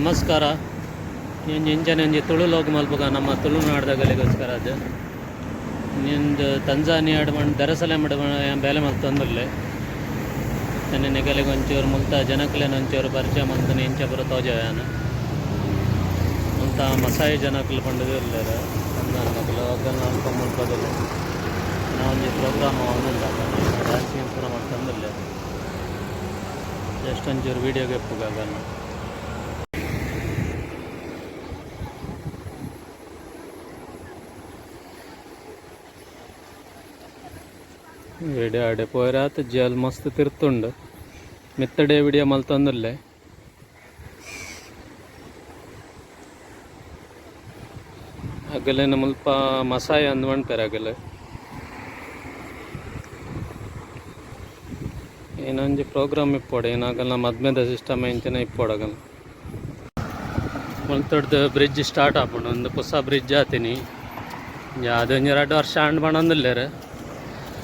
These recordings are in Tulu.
ನಮಸ್ಕಾರ. ಒಂಜಿ ಇಂಚನೆ ಒಂಜಿ ತುಳು ವ್ಲಾಗ್ ಮಲ್ಪುಗ ನಮ್ಮ ತುಳುನಾಡ್ದಗಲಿಗೋಸ್ಕರ. ಅದು ನಿಂದು ತಂಜಾನಿಯಾಡ್ ಮಣ್ ದರಸಲೆ ಮಡ್ ಬೇಲೆ ಮಲ್ತೊಂದುಲ್ಲೆ. ನಿಗಲಿಗೆ ಒಂಚೂರು ಮುಲ್ತ ಜನಕ್ಲೆನ ಒಂಚೂರು ಪರಿಚಯ ಮಲ್ತನೆ ಇಂಚ ಪೂರ ತೋಜಾಯನ. ಮುಲ್ತ ಮಸಾಯಿ ಜನಕುಲು ಪಂಡುದು ಉಲ್ಲೆರ್ ತಂಜಾನಿದಕುಲು. ಅಗಲ್ನ ಅಲ್ಪ ಮುಲ್ಪದಲ್ಲ ಒಂಜಿ ಪ್ರೋಗ್ರಾಮ್ ಆವೊಂದುಂಡು. ಡ್ಯಾನ್ಸಿಂಗ್ ಪೂರ ಮಲ್ತೊಂದುಲ್ಲೆರ್. ಜಸ್ಟ್ ಒಂಚೂರು ವೀಡಿಯೋಗೆ ಇಪ್ಪುಗ ಅಗಲ್ನ. ವಿಡಿಯೋ ಅಡೆ ಪೋಯರಾತ್ ಜಲ್ ಮಸ್ತ್ ತಿರ್ತುಂಡು. ಮಿತ್ತಡೆ ವಿಡಿಯೋ ಮಲ್ತೊಂದುಲ್ಲೆ. ಅಗಲೆನ ಮುಲ್ಪ ಮಸಾಯಿ ಅಂದ್ ಪನ್ಪೆರ್ ಅಗಲು. ಏನೊಂಜಿ ಪ್ರೋಗ್ರಾಮ್ ಇಪ್ಪೊಡು ಏನಾಗಲ್ನ ಮದ್ಮೆದ ಸಿಸ್ಟಮ್ ಇಂಚನೆ ಇಪ್ಪೊಡು ಅಗಲ್ನ. ಮುಲ್ತೊಡ್ದು ಬ್ರಿಡ್ಜ್ ಸ್ಟಾರ್ಟ್ ಆಪುಂಡು. ಒಂದು ಪೊಸ ಬ್ರಿಡ್ಜ್ ಆತಿನಿ. ಅದೊಂಜಿ 2 ವರ್ಷ ಆಂಡ್ ಪನೊಂದುಲ್ಲೆರ್,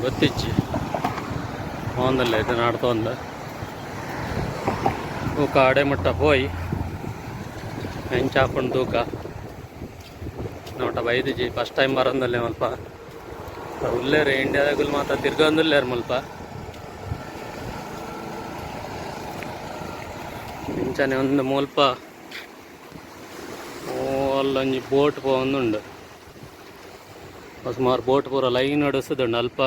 ಗೊತ್ತಿಜ್ಜಿ. ಪೋವೊಂದುಲ್ಲೆ ಇದು ನಡ್ತೊಂದು ತೂಕ ಅಡೆ ಮುಟ್ಟ ಪೋಯಿ ಎಂಚ ಆಪುಂಡು ತೂಕ. ನೋಟ ಬೈದಿಜಿ, ಫಸ್ಟ್ ಟೈಮ್ ಬರೋಂದುಲ್ಲೆ. ಮುಲ್ಪ ಉಲ್ಲೆರ್ ಇಂಡಿಯಾದಗುಲು ಮಾತ ತಿರ್ಗೊಂದುಲ್ಲೆರ್ ಮುಲ್ಪ. ಇಂಚನೆ ಒಂದು ಮುಲ್ಪ ಅಲ್ಲೊಂಜಿ ಬೋಟ್ ಪೋವೊಂದುಂಡು. ಸುಮಾರು ಬೋಟ್ ಪೂರ ಲೈನ್ ನಡಿಸುದುಂಡು. ಅಲ್ಪ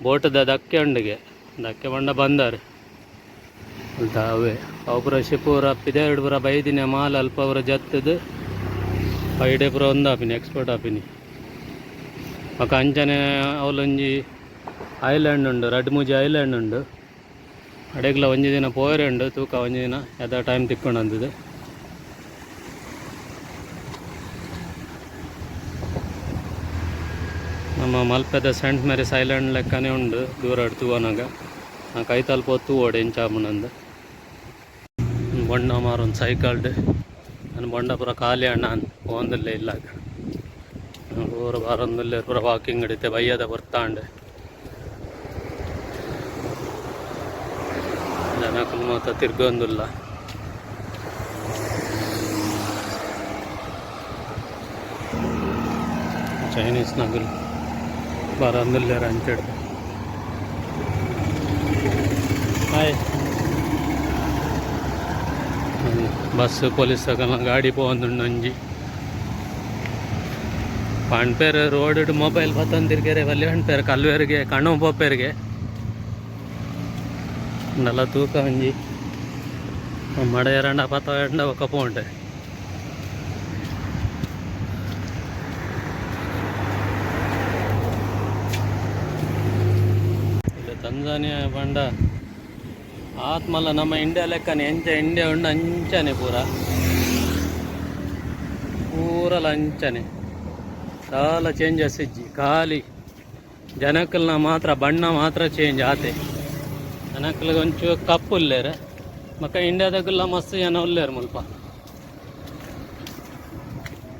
ಬೋಟದ ಧಕ್ಕೆ ಉಂಡುಗೆ, ಧಕ್ಕೆ ಪಂಡ ಬಂದರ್ ಅಲ್ತ. ಅವೇ ಅವು ಪೂರ ಶಿಪ್ ಪೂರ ಪಿದಯ್ಡ್ ಪೂರ ಬೈದಿನ ಮಾಲ್ ಅಲ್ಪ ಪೂರ ಜತ್ತದು ಐಡೆ ಪೂರ ಒಂದಾಪಿನಿ, ಎಕ್ಸ್ಪೋರ್ಟ್ ಆಪಿನಿ. ಬೊಕ ಅಂಚನೆ ಅವಲೊಂಜಿ ಐಲ್ಯಾಂಡ್ ಉಂಡು, ರಡ್ಡ್ ಮೂಜಿ ಐಲ್ಯಾಂಡ್ ಉಂಡು. ಅಡೆಗ್ಲ ಒಂಜಿ ದಿನ ಪೋಯರೆ ಉಂಡು. ತೂಕ ಒಂಜಿ ದಿನ ಯಾದ ಟೈಮ್ ತಿಕ್ಕೊಂಡಂತದ್ದು. ನಮ್ಮ ಮಲ್ಪೆದ ಸೆಂಟ್ ಮೇರಿಸ್ ಐಲ್ಯಾಂಡ್ ಲೆಕ್ಕನೇ ಉಂಡು ದೂರ ತೂವನಾಗ. ಕೈತಲ್ ಪೋತು ತೂವೊಡು ಎಂಚ ಆಪುಂಡಂದು. ಬೊಂಡ ಮಾರೊಂದು ಸೈಕಲ್ಡ್. ನಾನು ಬೊಂಡ ಪೂರ ಖಾಲಿ ಅಣ್ಣ ಪೋವೊಂದುಲ್ಲೆ ಇಲ್ಲಾಗ. ಪೂರ ಬಾರೊಂದುಲ್ಲೆರ್ ಪೂರ ವಾಕಿಂಗ್ ಇತ್ತೆ ಬಯ್ಯದ ಪೊರ್ತಾಂಡ್. ಜನಕುಲು ಮಾತ ತಿರ್ಗೊಂದುಲ್ಲ. ಚೈನೀಸ್ ನಗುಲು ಬರೊಂದುಲ್ಲೆರ್ ಅಂಚಿಡ್ದ್. ಹಾಯ್. ಬಸ್ ಪೊಲೀಸ್ ಅಕಲ್ನ ಗಾಡಿ ಪೋವೊಂದುಂಡು ಒಂಜಿ. ಪನ್ಪೆರ್ ರೋಡ್ ಮೊಬೈಲ್ ಪತ್ತೊಂದು ತಿರ್ಗೆರೆ ಬಲ್ಲಿ ಪನ್ಪೆರ್, ಕಲ್ವೆರ್ಗೆ ಕಣ್ಣು ಪೋಪೆರ್ಗೆ. ಉಂಡಲ ತೂಕ ಒಂಜಿ ಮಡೆಯರಂಡ ಪತ್ತೊಂಡ ಬೊಕ ಪೋಂಡೆ. ತಂಜಾನಿಯಾ ಪಂಡ ಆತ್ಮಲ್ಲ ನಮ್ಮ ಇಂಡಿಯಾ ಲೆಕ್ಕನೆ. ಎಂಚ ಇಂಡಿಯಾ ಉಂಡು ಅಂಚನೆ ಪೂರ, ಪೂರಲ ಅಂಚನೆ. ದಾಲ ಚೇಂಜಸ್ ಇಜ್ಜಿ. ಖಾಲಿ ಜನಕಲ್ನ ಮಾತ್ರ ಬಣ್ಣ ಮಾತ್ರ ಚೇಂಜ್ ಆತೆ. ಜನಕಲ್ಗೆ ಒಂಚೂರು ಕಪ್ಪು ಉಲ್ಲೆರ್. ಬೊಕ ಇಂಡಿಯಾದಗುಲ್ಲ ಮಸ್ತ್ ಜನ ಉಲ್ಲೆರ್ ಮುಲ್ಪ.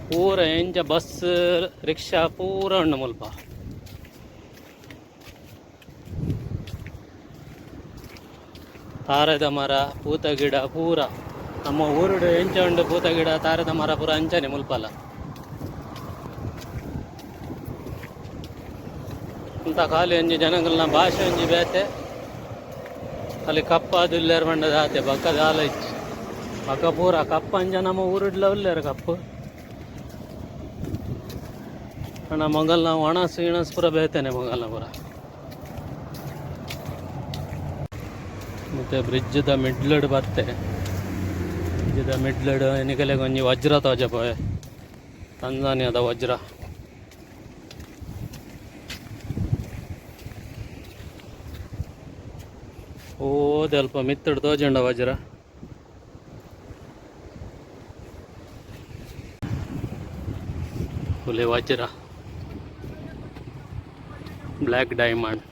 ಪೂರ ಎಂಚ ಬಸ್ ರಿಕ್ಷಾ ಪೂರ ಉಂಡು ಮುಲ್ಪ. ತಾರೆದ ಮರ ಪೂತ ಗಿಡ ಪೂರ ನಮ್ಮ ಊರುಡು ಎಂಚ ಉಂಡು ಪೂತ ಗಿಡ ತಾರೆದ ಮರ ಪೂರ ಅಂಚನೆ ಮುಲ್ಪಲ. ಅಂತ ಖಾಲಿ ಒಂಜಿ ಜನಗಳನ್ನ ಭಾಷೆ ಒಂಜಿ ಬೇತೆ. ಅಲ್ಲಿ ಕಪ್ಪ ಉಲ್ಲೆರ್ ಪಂಡದ ಆತೆ, ಬೊಕ ದಾಲ ಇಜ್ಜಿ. ಬೊಕ ಪೂರ ಕಪ್ಪ ಅಂಚ ನಮ್ಮ ಊರುಡ್ಲ ಉಲ್ಲೆರ್ ಕಪ್ಪು. ಅಣ್ಣ ಮೊಗಲ್ನ ಒಣಸು ಗಿಣಸು ಪೂರ ಬೇತೆನೆ ಮೊಗಲ್ನ ಪೂರ. ಮತ್ತೆ ಬ್ರಿಡ್ಜ್ದ ಮಿಡ್ಲಡ್ ಬತ್ತೆ. ಬ್ರಿಡ್ಜ್ದ ಮಿಡ್ಲಡ್ ನಿಕಲೆಗ್ ಒಂಜಿ ವಜ್ರ ತೋಜಪೋಯೆ, ತಂಜಾನಿಯಾದ ವಜ್ರ. ಓದೆ ಅಲ್ಪ ಮಿತ್ತಡ್ ತೋಜುಂಡ ವಜ್ರ. ಹುಲಿ ವಜ್ರ, ಬ್ಲ್ಯಾಕ್ ಡೈಮಂಡ್.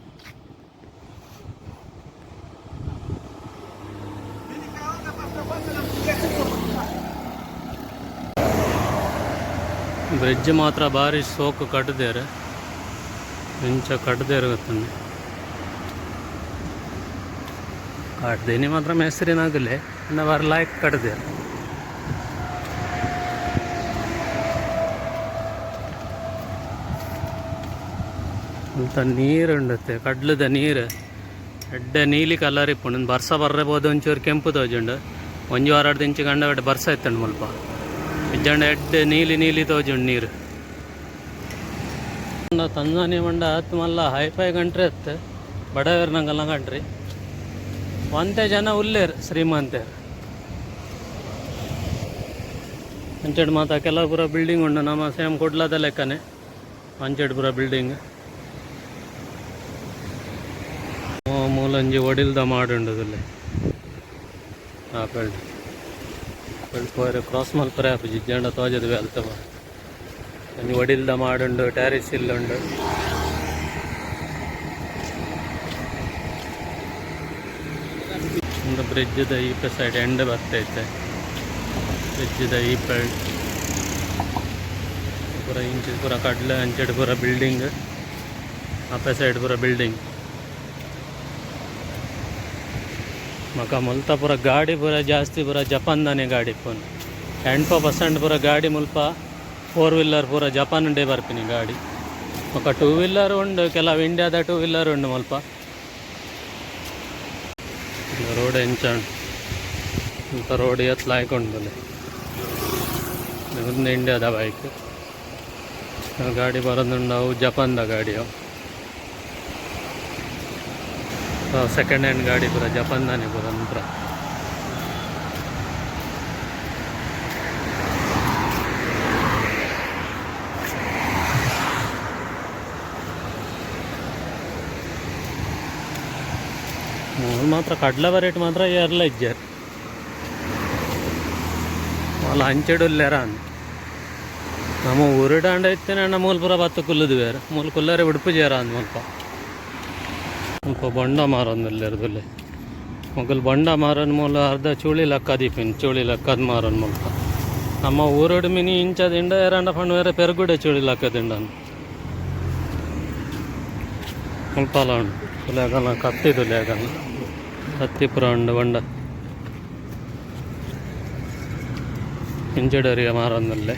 ಬ್ರಿಡ್ಜ್ ಮಾತ್ರ ಬಾರಿ ಸೋಕು ಕಟ್ಟದೇರು, ಎಂಚ ಕಟ್ಟದೇರು ಗೊತ್ತುಂಡು. ಕಟ್ದೇನಿ ಮಾತ್ರ ಮೇಸ್ತ್ರಿನಾಗಲೆ ಬಾರಿ ಲಾಯ್ಕ್ ಕಟ್ದೇರು. ಅಂತ ನೀರು ಉಂಡತ್ತೆ, ಕಡ್ಲದ ನೀರು. ಎಡ್ಡೆ ನೀಲಿ ಕಲರ್ ಇಪ್ಪುಂಡು. ಬರ್ಸ ಬರ್ರೆ ಪೋದು ಒಂಚೂರು ಕೆಂಪು ತೋಜುಂಡು. ಒಂಜಿ ವಾರ ಇಂಚಿ ಗಂಡ ಬರ್ಸ ಇತ್ತುಂಡು ಮುಲ್ಪ. ಇಜ್ಜಂಡ ಎಡ್ಡೆ ನೀಲಿ ನೀಲಿ ತೋಜುಂಡು ನೀರು. ತಂಜಾನಿ ಮಂಡ ಆತ್ ಮಲ್ಲ ಹೈಫೈ ಕಂಟ್ರಿ ಅತ್ತೆ, ಬಡವೇರ್ ನಂಗಲ್ಲ ಕಂಟ್ರಿ. ಒಂತೆ ಜನ ಉಲ್ಲೇರ್ ಶ್ರೀಮಂತೇರ್. ಅಂಚೆಡ್ ಮಾತ ಕೆಲವು ಪೂರ ಬಿಲ್ಡಿಂಗ್ ಉಂಡು, ನಮ್ಮ ಸೇಮ್ ಕುಡ್ಲದ ಲೆಕ್ಕನೆ ಅಂಚೆಡ್ ಪೂರ ಬಿಲ್ಡಿಂಗ್. ಮೂಲಂಜಿ ಒಡಿಲ್ದ ಮಾಡುಂಡುದಲ್ಲಿ ಆ ಬೆಲ್ಡ್ ಬೆಲ್ಡ್ ಪೋರೆ ಕ್ರಾಸ್ ಮಲ್ಪರೆ ಆಪುಜಿ, ಜಂಡ ತೋಜದ ಅಲ್ತವ. ಒಂಜಿ ಒಡಿಲ್ದ ಮಾಡುಂಡು, ಟ್ಯಾರಿಸ್ ಇಲ್ಲುಂಡು. ಒಂದು ಬ್ರಿಡ್ಜ್ದ ಈಪೆ ಸೈಡ್ ಎಂಡ್ ಬರ್ತೈತೆ. ಬ್ರಿಡ್ಜ್ದ ಈಪೆ ಪೂರ ಇಂಚಿ ಪೂರ ಕಡ್ಲೆ, ಅಂಚೆಡ್ ಪೂರ ಬಿಲ್ಡಿಂಗ್, ಆಪೆ ಸೈಡ್ ಪೂರ ಬಿಲ್ಡಿಂಗ್. ಮಕ ಮುಲ್ತ ಪೂರ ಗಾಡಿ ಪೂರ ಜಾಸ್ತಿ ಪೂರ ಜಪಾನ್ದಾನೆ ಗಾಡಿ ಪೋನ್. 80% ಪೂರ ಗಾಡಿ ಮುಲ್ಪ ಫೋರ್ ವೀಲರ್ ಪೂರ ಜಪಾನ್ ಡೇ ಬರ್ಪಿನಿ ಗಾಡಿ. ಬೊಕ ಟೂ ವೀಲರ್ ಉಂಡು, ಕೆಲವು ಇಂಡಿಯಾದ ಟೂ ವೀಲರ್ ಉಂಡು ಮುಲ್ಪ. ರೋಡ್ ಎಂಚ ಮುಲ್ಪ, ರೋಡ್ ಎತ್ಲ ಆಯ್ಕೊಂಡು. ಒಂದು ಇಂಡಿಯಾದ ಬೈಕ್ ಗಾಡಿ ಬರೋದುಂಡು, ಅವು ಜಪಾನ್ದ ಗಾಡಿ ಅವು. ಸೆಕೆಂಡ್ ಹ್ಯಾಂಡ್ ಗಾಡಿ ಪೂರ ಜಪಾನ್ದಾನೆ ಪೂರ ಪೂರ. ಮೂಲು ಮಾತ್ರ ಕಡ್ಲೆ ರೇಟ್ ಮಾತ್ರ ಏರ್ಲ ಇಜ್ಜಾರ್ ಅಲ್ಲ. ಅಂಚೆಡುಲ್ಲೇರ ನಮ್ಮ ಊರುಡಾಂಡ ಇತ್ತೇನೆ ಅಣ್ಣ. ಮೂಲು ಪೂರ ಬತ್ತ ಕುಲ್ಲುದು ಬೇರೆ ಮೂಲು ಕುಲ್ಲರೆ ಉಡುಪು ಜೇರ ಅಂದ್. ಮುಲ್ಪ ಮುಲ್ಪ ಬೊಂಡ ಮಾರೊಂದುಲ್ಲೆರ್ದುಲ್ಲೆ ಮೊಗಲ್. ಬೊಂಡ ಮಾರನ್ ಮೂಲ ಅರ್ಧ ಚೂಳಿ ಲಕ್ಕ ದೀಪಿನ್, ಚೂಳಿ ಲಕ್ಕದ್ ಮಾರನ್ ಮುಲ್ಪ. ನಮ್ಮ ಊರುಡು ಮಿನಿ ಇಂಚ ದಿಂಡ ಏರಾಂಡ ಪಂಡ ಬೇರೆ ಪೆರ್ಗುಡೆ ಚೂಳಿ ಲಕ್ಕ ದಿಂಡನ್. ಮುಲ್ಪಲ ಉಂಡು ತುಲೆಗಲ್ಲ, ಕತ್ತಿ ತುಲೆಗಲ್ಲ, ಕತ್ತಿ ಪೂರ ಉಂಡು. ಬೊಂಡ ಇಂಚಡರಿಗೆ ಮಾರೊಂದುಲ್ಲೆ.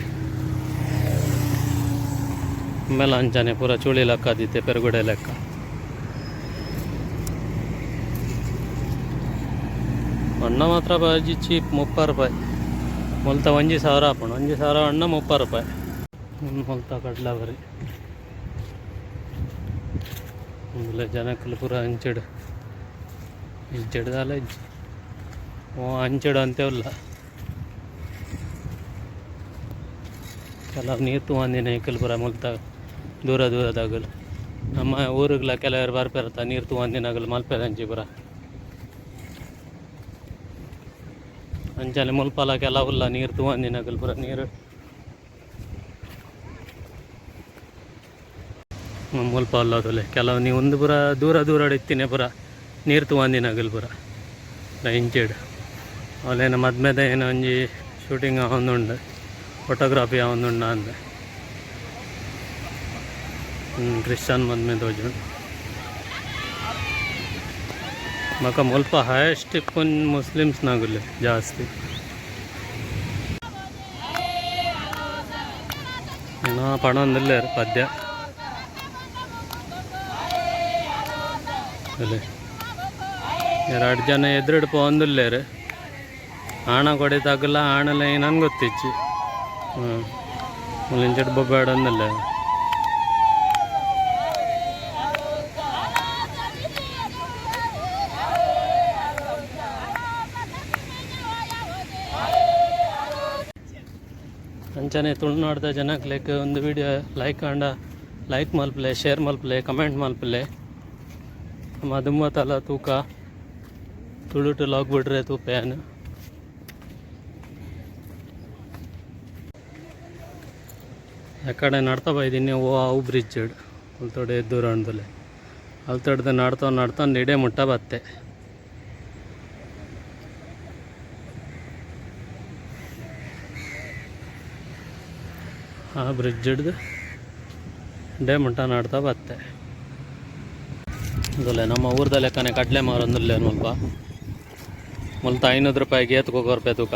ಆಮೇಲೆ ಅಂಚನೆ ಪೂರ ಚೂಳಿ ಲೆಕ್ಕ ದಿತ್ತೆ, ಪೆರುಗುಡೆ ಲೆಕ್ಕ. ಅಣ್ಣ ಮಾತ್ರ ಬಾಜಿ ಚೀಪ್, 30 ರೂಪಾಯಿ. ಮುಲ್ತ 1,000 ಆಪುಂಡು. 1,000 ಅಣ್ಣ, 30 ರೂಪಾಯಿ ಮುಲ್ತ ಕಡ್ಲ ಬರಿ. ಆಮೇಲೆ ಜನಕ್ಕಲು ಪೂರ ಅಂಚೆಡು ಇಂಚೆಡ್ದಾಲ ಇಜ್ಜಿ. ಓ ಅಂಚೆಡು ಅಂತೆ ಉಲ್ಲ. ಕೆಲವು ನೀರು ತೂವಂದಿನ ಇಕಲ್ ಪೂರ ಮುಲ್ತ ದೂರ ದೂರದಾಗಲು. ನಮ್ಮ ಊರುಗಳ ಕೆಲವರು ಬರ್ಪೆರತ್ತ ನೀರು ತೂವಂದಿನಗಲು ಮಲ್ಪೆದಂಚಿ ಪೂರ. ಅಂಚನೆ ಮುಲ್ಪಲ ಕೆಲವುಲ್ಲ ನೀರು ತೂವಂದಿನಗಲು ಪೂರ ನೀರು. ಮುಲ್ಪ ಅಲ್ಲದೊಲೆ ಕೆಲವು ನೀವು ಒಂದು ಪೂರ ದೂರ ದೂರ ಇತ್ತಿನ ಪೂರ ನೀರು ತೂವಂದಿನಗಲು ಪೂರ ಇಂಚೆಡ್. ಅವಲೇನ ಮದ್ಮೆದ ಏನೋ ಒಂಜಿ ಶೂಟಿಂಗ್ ಆವೊಂದುಂಡು, ಫೋಟೋಗ್ರಫಿ ಆವೊಂದುಂಡು ಅಂದ್. ಕ್ರಿಶ್ಚಿಯನ್ ಮದ್ಮೆ ತೋಜುಂಡು. ಬೊಕ ಮುಲ್ಪ ಹೈಯೆಸ್ಟ್ ಇಪ್ಪುನ್ ಮುಸ್ಲಿಮ್ಸ್ ನಗುಲೆ ಜಾಸ್ತಿ. ಏನೋ ಪಣೊಂದುಲ್ಲೆರ್ ಪದ್ಯ ಅಲ್ಲೇ. ರಡ್ಡ್ ಜನ ಎದುರುಡು ಪೋವೊಂದುಲ್ಲೆರ್. ಆಣ ಕೊಡಿ ತಗುಲ ಆಣಲ ಏನನ್ ಗೊತ್ತಿಜ್ಜಿ. ಮುಲ್ ಇಂಚಡ್ ಬೊಬ್ಬಾಡೊಂದುಲ್ಲೆರ್. ಅಂಚನೆ ತುಳುನಾಡ್ದ ಜನಕ್ಲೆಗ್ ಒಂದು ವಿಡಿಯೋ ಲೈಕ್ ಆಂಡ ಲೈಕ್ ಮಲ್ಪುಲೆ, ಶೇರ್ ಮಲ್ಪುಲೆ, ಕಮೆಂಟ್ ಮಲ್ಪುಲೆ. ನಮ್ಮ ದುಮ್ಮತಲ ತೂಕ ತುಳುಟು ಲಾಗ್ ಬಿಡ್ರೆ ತೂಪೆ ಯಾನ್. ಕಡೆ ನಡ್ತಾ ಬೈದಿನಿ. ಓ ಅವು ಬ್ರಿಡ್ಜ್ ಅಲ್ತೋಡೆ ದೂರ ಉಂಡುಲೆ. ಅಲ್ತಡ್ದು ನಡ್ತಾ ನಡ್ತಾ ಇಡೆ ಮುಟ್ಟ ಬತ್ತೆ. ಆ ಬ್ರಿಡ್ಜ್ ಹಿಡ್ದು ಡೇ ಮುಟ್ಟ ನಡ್ತಾ ಬತ್ತೆ. ಉಂದುಲೆ ನಮ್ಮ ಊರ್ದ ಲೆಕ್ಕನೆ ಕಡಲೆ ಮಾರೊಂದುಲ್ಲೆ ಮುಲ್ಪ. ಮುಲ್ತ 500 ರೂಪಾಯಿಗೆ ಏತ್ ಕೊರ್ಪೆ ತೂಕ.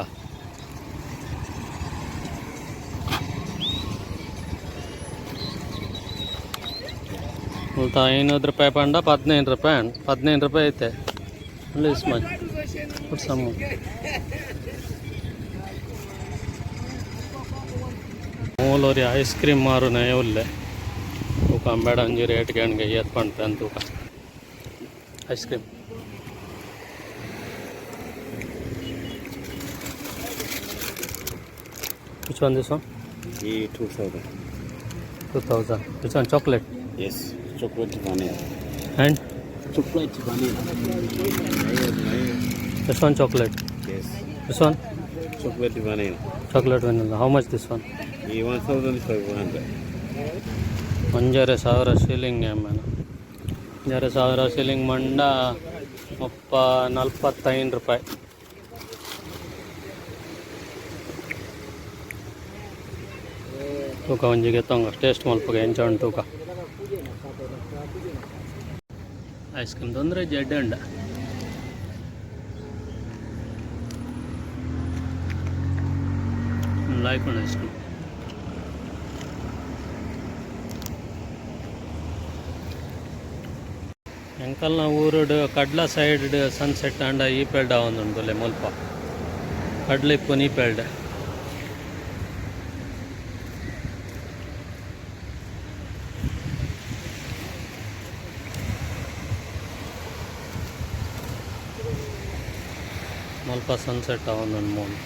ಮುಲ್ತ 500 ರೂಪಾಯಿ ಪಂಡ 15 ರೂಪಾಯಿ, 15 ರೂಪಾಯಿ ಐತೆ. This much. Put some more. ಮೂಲೊರಿ ice cream ಮಾರುನ ಉಲ್ಲೆ. ತೂಕ ಬೇಡ, ಒಂಜಿ ರೇಟ್ ಕೇಣ್ಗೆ ಏತ್ ಪನ್ಪೆ ಅಂತ ತೂಕ. Ice cream. Which one, this one? E 2000. 2000. Which one, chocolate? Yes, chocolate vanilla. And Chocolate vanilla. This one chocolate? Yes, This one? Chocolate vanilla. Chocolate vanilla. How much this one? E 1500. 1500 shilling ಏಮನ. 1500 shilling ಮಂಡ 30 45 ರೂಪಾಯಿ. ತೂಕ, ಒಂಜಿಗೆ ತೊಂಗ, ಟೇಸ್ಟ್ ಮಲ್ಪುಗ ಎಂಚ ಉಂಟು ತೂಕ. ಐಸ್ ಕ್ರೀಮ್ ತೊಂದರೆ ಜಡ್ಡೆ ಉಂಡ. ಲೈಕ್ ಉಂಡು ಐಸ್ ಕ್ರೀಮ್. ಎಂಕಲ್ನ ಊರುಡು ಕಡ್ಲ ಸೈಡ್ ಸನ್ಸೆಟ್ ಆಂಡ ಈ ಪೇಲ್ಡ್ ಆವೊಂದುಂಡು ಮುಲ್ಪ. ಕಡ್ಲ ಇಪ್ಪುನ ಈ ಪೇಲ್ಡ್. ಮುಲ್ಪ ಸನ್ಸೆಟ್ ಆವೊಂದುಂಡು ಮೂಲು.